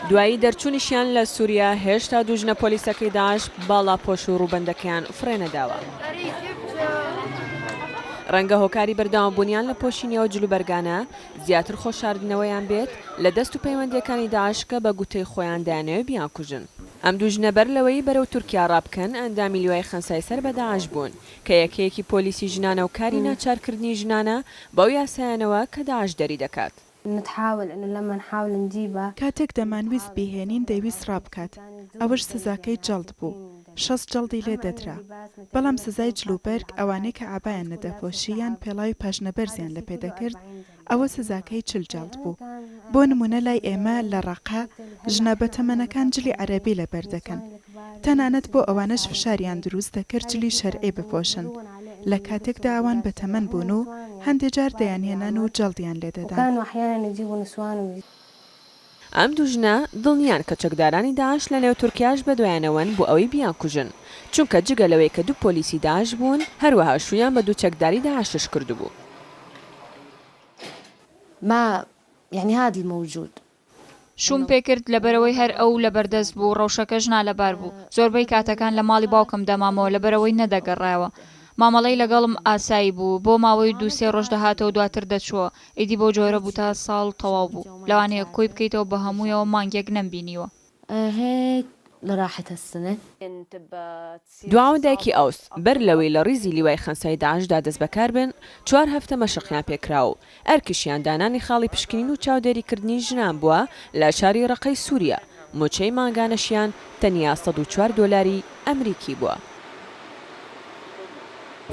دوایی دەرچوونیشیان لە سووریا، هێشتا دوو ژنە پۆلیسەکەی داعش باڵاپۆش و ڕووبەندەکەیان فڕێنەداوە. ڕەنگە هۆکاری بەردەوامبوونیان لە پۆشینی ئەو جلوبەرگانە، زیاتر خۆشاردنەوەیان بێت لە دەست و پەیوەندییەکانی داعش کە بە گوتەی خۆیان دەیانەوێت بیانکوژن. ئەم دوو ژنە بەر لەوەی بەرەو تورکیا ڕابکەن، ئەندامی لیوای خەنسای سەر بە داعش بوون، کە یەکەیەکی پۆلیسی ژنانە و کاری ناچارکردنی ژنانە بەو یاسایانەوە کە داعش دەریدەکات. کاتێک دەمانویست بیهێنین دەیویست ڕابکات، ئەوەش سزاکەی جەڵد بوو، 60 جەڵدی لێ دەدرا. بەڵام سزای جلوبەرگ، ئەوانەی کە عەبایان نەدەپۆشی یان پێڵاوی پاژنەبەرزیان لەپێ دەکرد، ئەوە سزاکەی 40 جەڵد بوو. بۆ نموونە لای ئێمە لە ڕەقە، ژنە بەتەمەنەکان جلی عەرەبی لەبەر دەکەن. تەنانەت بۆ ئەوانەش فشاریان دروست دەکرد جلی شەرعی بپۆشن، لە کاتێکدا ئەوان بەتەمەن بوون و هەندێ جار دەیانهێنان و جەڵدیان لێدەدان. ئەم دوو ژنە دڵنیان کە چەکدارانی داعش لە نێو تورکیاش بەدوایانەوەن بۆ ئەوەی بیانکوژن، چونکە جگە لەوەی کە دوو پۆلیسی داعش بوون، هەروەها شوویان بە دوو چەکداری داعشش کردبوو. شووم پێکرد لەبەرئەوەی هەر ئەو لەبەردەست بوو، ڕەوشەکەش نالەبار بوو. زۆربەی کاتەکان لە ماڵی باوکم دەمامەوە لەبەرئەوەی نەدەگەڕایەوە. مامەڵەی لەگەڵم ئاسایی بوو. بۆ ماوەی دوو سێ ڕۆژ دەهاتەوە دواتر دەچووەوە. ئیدی بەو جۆرە بوو تا ساڵ تەواو بوو. لەوانەیە کۆی بکەیتەوە بە هەموویەوە مانگێک نەمبینیوە. دوا و دایکی ئەوس، بەر لەوەی لە ڕیزی لیوای خەنسای داعشدا دەستبەکار بن، چوار هەفتە مەشقیان پێکرا و ئەرکیشیان دانانی خاڵی پشکنین و چاودێریکردنی ژنان بووە لە شاری ڕەقەی سووریا، مووچەی مانگانەشیان تەنیا 104 دۆلاری ئەمریکی بووە.